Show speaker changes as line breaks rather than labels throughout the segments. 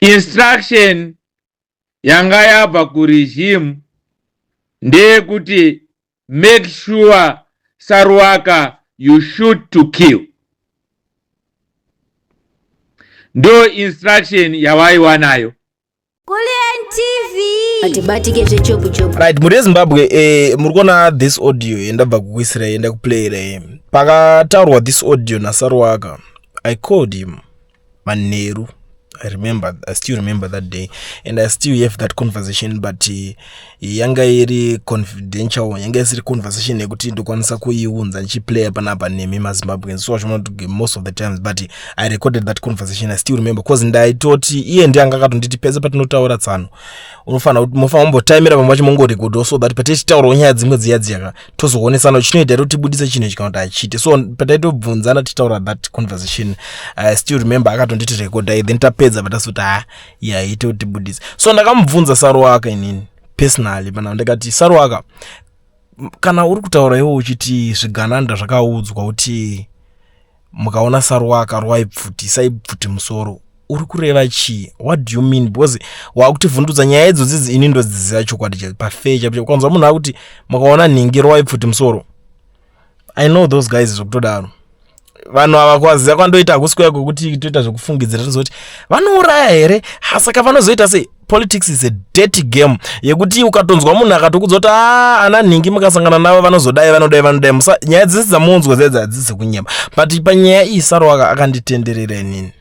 Instruction yanga yabva kuregime ndeyekuti make sure Saruwaka you shoot to kill. Ndo instruction yawaiwanayo.
Kulliant TV. Atibatike zvechopu chopu.
Right, mhuri yeZimbabwe, muri kuona this audio yandabva kukuisirai, yenda kuplayira pakataurwa this audio naSaruwaka. I called him manheru. I remember, I still remember that day and I still have that conversation, but yanga iri confidential, yanga isiri conversation yekuti ndokwanisa kuiunza ndichiplaya panapa nemi maZimbabweans. So kuti most of the times, but I recorded that conversation. I still remember because ndaitoti iye ndiye anga akatonditi pese patinotaura tsano unofanira kuti mufanira kumbotaimira pamwe pacho mongorekodhawo so that patichitaurawo nyaya dzimwe dziya dziyaka tozoonesana chinoita here kuti tibudise chinhu ichi kana kuti hachiite. So pataitobvunzana tichitaura that conversation, I still remember akatonditi rekodai, then tapedza patazoti ha yaite kuti tibudise. So ndakamubvunza Saruwaka inini personally pana, ndikati, "Saruwaka, kana uri kutaura iwo uchiti zvigananda zvakaudzwa kuti mukaona Saruwaka rwai pfuti, isai pfuti musoro, uri kureva chii? What do you mean?" Because wakutivhundudza nyaya idzodzidzi, ini ndodziziva chokwadi pafair chaipo. Ukanzwa munhu akuti mukaona nhingi rwai pfuti musoro, I know those guys zvokutodaro. Vanhu ava kwaziva kwandoita hakusi kuya kwekuti toita zvekufungidzira tozoti vanouraya here, saka vanozoita sei? Politics is a dirty game yekuti ukatonzwa munhu akatokudza kuti a ana nhingi mukasangana navo vanozodai, vanodai, vanodai. Nyaya dzese dzamunzwa dzedza hadzisi kunyema, but panyaya iyi Saruwaka akanditenderera inini,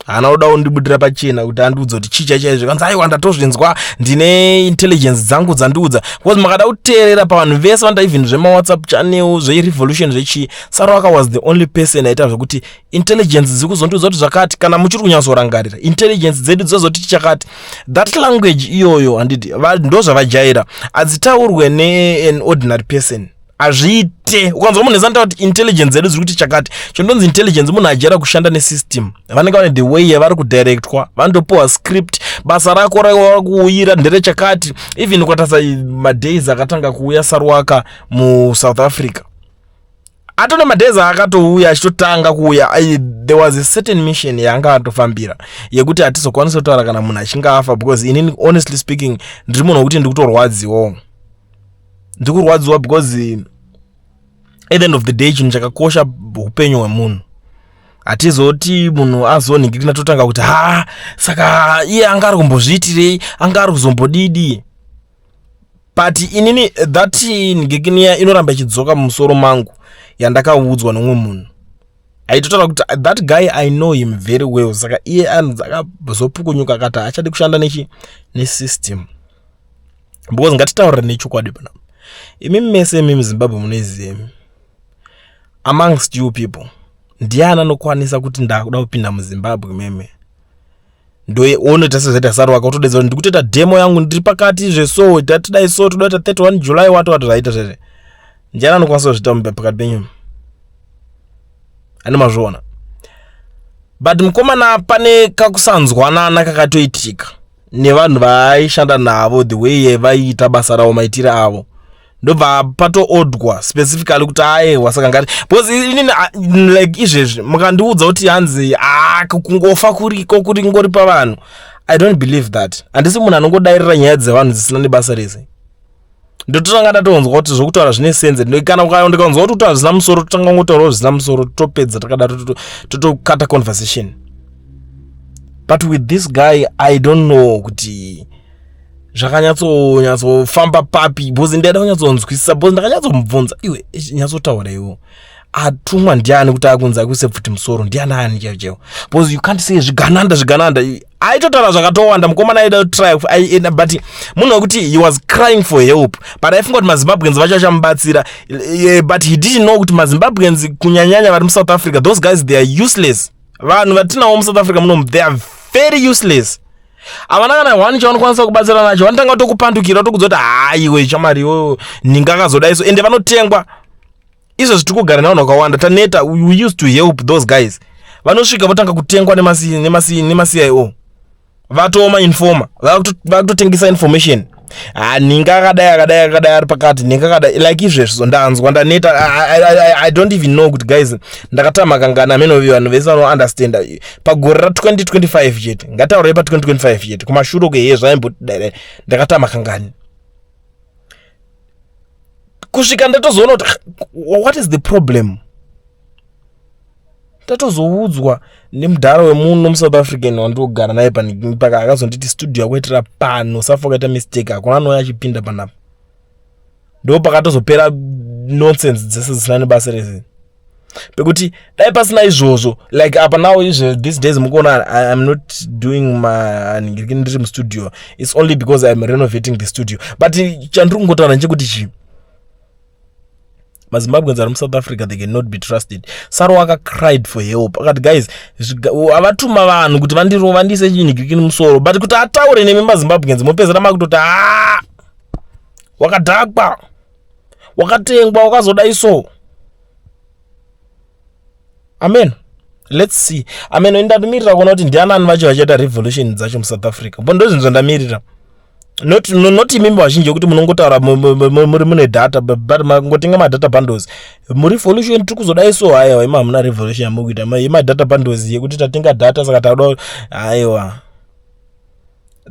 haana kuda kundibudira pachena kuti andiudza kuti chii chachaizvo. Kanzi aiwa, ndatozvinzwa, ndine intelligence dzangu dzandiudza. Because makada kuteerera pavanhu vese vanoita even zvemawhatsapp channel, zverevolution, zvechii, Saruwaka was the only person aita zvekuti intelligence dziri kuzondiudza kuti zvakati. Kana muchiri kunyatsorangarira, intelligence dzedu dzozoti chakati, that language iyoyo handiti ndo zvavajaira, hadzitaurwe nean ordinary person, hazviite. Ukanzwa munhu esanotaura kuti intelligence dzedu dziri kuti chakati, chondonzi intelligence munhu ajaira kushanda nesystem. Vanenge vane the way yavari kudirectwa, vanotopiwa script, basa rako rakuuyira nderechakati. Even ukatarisa madays akatanga kuuya Saruwaka muSouth Africa, atone madays aakatouya achitotanga kuuya, there was a certain mission yaanga atofambira yekuti hatizokwanisi kutaura kana munhu achinge afa, because inini, honestly speaking, ndiri munhu wekuti ndikutorwadziwawo, ndikurwadziwa, because at the end of the day chinhu chakakosha upenyu hwemunhu. Hatizoti munhu azonhingirina totanga kuti ha, saka iye anga ari kumbozviitirei, anga ari kuzombodidi. But inini that nhingikiniya inoramba ichidzoka mumusoro mangu yandakaudzwa nomumwe munhu aitotaura kuti that guy, I know him very well. Saka iye anzi akazopukunyuka akati haachadi kushanda nechi nesystem, because ngatitaurire nechokwadi panapa, imi mese imi muZimbabwe munoiziva imi, amongst you people ndiani anokwanisa kuti ndakuda kupinda muZimbabwe meme ndoona sezvaita Saruwaka, kutodedza kuti ndikutoita demo yangu, ndiri pakati zveso, tatidai so, toda kuita 31 July, wati wati zvaita zvezve, ndiani anokwanisa kuzviita pakati penyu? Ane mazviona. But mukomana pane kakusanzwanana kakatoitika nevanhu vaaishanda navo, the way yavaiita basa ravo, maitiro avo, ndobva patoodwa specifically kuti aewa, saka ngati, because inini like izvezvi mukandiudza kuti hanzi a kungofa kuriko kuri ngori pavanhu, I don't believe that. Handisi munhu anongodairira nyaya dzevanhu dzisina nebasa rese. Ndototanga ndatonzwa kuti zvokutaura zvine sense. Kana ndikanzwa kuti kutaura zvisina musoro, totanga ngotaurawo zvisina musoro, totopedza takadaro, totokata conversation. But with this guy I don't know kuti zvakanyatsonyatsofamba papi, because ndaida kunyatsonzwisisa, because ndakanyatsomubvunza, "Iwe, nyatsotaura iwo, atumwa ndiani kuti akunzi akuise pfuti musoro? Ndiani ani chaivo chaivo?" Because you can't say zvigananda, zvigananda. Aitotaura zvakatowanda mukomana, aida kutry, but munhu wekuti he was crying for help, but aifunga kuti maZimbabweans vacho achamubatsira, but he didn't know kuti maZimbabweans, kunyanyanya vari muSouth Africa, those guys, they are useless. Vanhu vatinawo muSouth Africa munomu, they are very useless. Havana kana one chavanokwanisa kubatsira nacho. Vanotanga kutokupandukira, tokudza kuti haiwe chamari iwewe ndingakazodai so, ende vanotengwa. Izvozvi tiri kugara nevanhu vakawanda, taneta. We used to help those guys, vanosvika votanga kutengwa nemaCIO, vatoma informer, vakutotengesa information. Ha, nhinga akadai, akadai, akadai, ari pakati, nhinga akadai, like izvezvo ndanzwa ndaneta. I don't even know kuti, guys, ndakatama kangani. Amenovi vanhu vese vanounderstanda pagore ra2025 chete, ngataurei pa2025 chete. Kumashure kweye zvaimboti ndakatama kangani kusvika ndatozoona kuti what is the problem. Tatozoudzwa nemudhara wemuno muSouth African wandogara naye paka, akazonditi studio yakuitira pano safa wakaita mistake, hakuna anouya achipinda panapa. Ndo pakatozopera nonsense dzese dzisina nebasa rese, pekuti dai pasina izvozvo, like apa now izve these days mukuona I'm not doing ma ndiri mustudio. It's only because I'm renovating the studio, but chandiri kungotaura nechekuti chii, maZimbabweans ari muSouth Africa, they cannot be trusted. Saro akacried for help, akati, "Guys, avatuma vanhu kuti vandiro vandiise chinhikirikini musoro." But kuti ataure nemi maZimbabweans, mopedzera makutoti, "A, wakadhakwa, wakatengwa, wakazodai." So amen, let's see. Amen, ndatomirira kuona kuti ndianani vacho vachaita revolution dzacho muSouth Africa, bo ndo zvinhu zvandamirira. Not imimi vazhinji yekuti munongotaura muri mune data, but mangotenga madata bundles murevolution tiri kuzodai. So haiwa, ima hamuna revolution yamukuita yemadata bundles yekuti tatenga data saka takuda. Haiwa,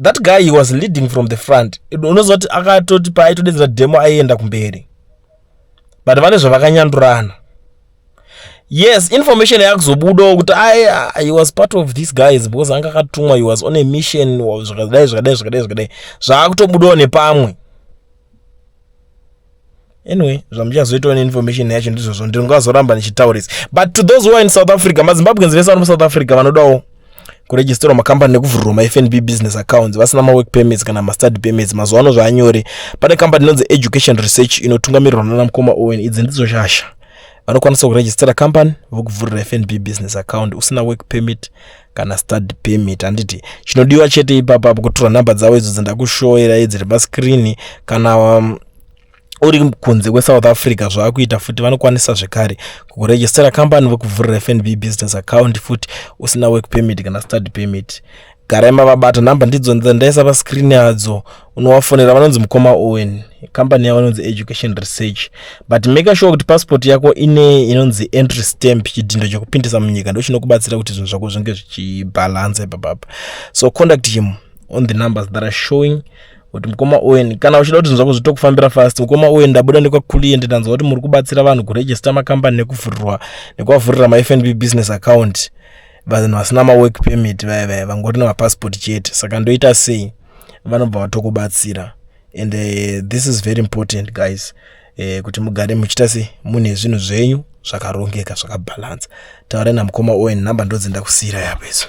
that guy, he was leading from the front. Unoziva kuti akatoti paaitodedzera demo aienda kumberi, but vane zvavakanyandurana. Yes, information yakuzobudawo kuti he was part of these guys because anga akatumwa, he was on a mission, zvakadai, zvakadai, zvakadai, zvakadai, zvaakutobudawo nepamwe. Anyway, zvamuchazoitawo neinformation yacho ndizvozvo, ndingazoramba ndichitaurisa. But to those who are in South Africa, maZimbabweans vese vari muSouth Africa vanodawo kuregisterwa makambani nekuvhurirwa maFNB business accounts vasina mawork permits kana mastudy permits, mazuva ano zvaanyore. Pane kambani inonzi Education Research inotungamirirwa nana mukoma Owen. Idzi ndidzo shasha, vanokwanisa kurejistera company vokuvhurira FNB business account usina work permit kana study permit, handiti? Chinodiwa chete ipapapo kutora nhamba dzavo idzo dzandakushowerai dziri paskrini. Kana uri kunze kweSouth Africa, zvaakuita futi, vanokwanisa zvekare kukurejistera company vokuvhurira FNB business account futi usina work permit kana study permit. Garai mavabata, nhamba ndidzo ndaisa paskrini yadzo, unovafonera. Vanonzi mukoma Owen, kambani yavo inonzi Education Research. But make sure kuti passport yako ine inonzi entry stamp, chidhindo chekupindisa munyika, ndo chinokubatsira kuti zvinhu zvako zvinge zvichibhalansa ipapapa. So contact him on the numbers that are showing, kuti mukoma Owen, kana uchida kuti zvinhu zvako zvitokufambira fast, "Mukoma Owen, ndabuda nekwakuliende, ndanzwa kuti muri kubatsira vanhu kurejista makambani nekuvhurirwa nekuvavhurira maFNB business account, vanhu vasina mawork permit, vaya vaya vangori nemapassport chete, saka ndoita sei?" Vanobva vatokubatsira. And this is very important, guys, kuti mugare muchiita sei, mune zvinhu zvenyu zvakarongeka, zvakabhalansa. Taurai namukoma Owen, nhamba ndodzindakusiyira yapo idzo.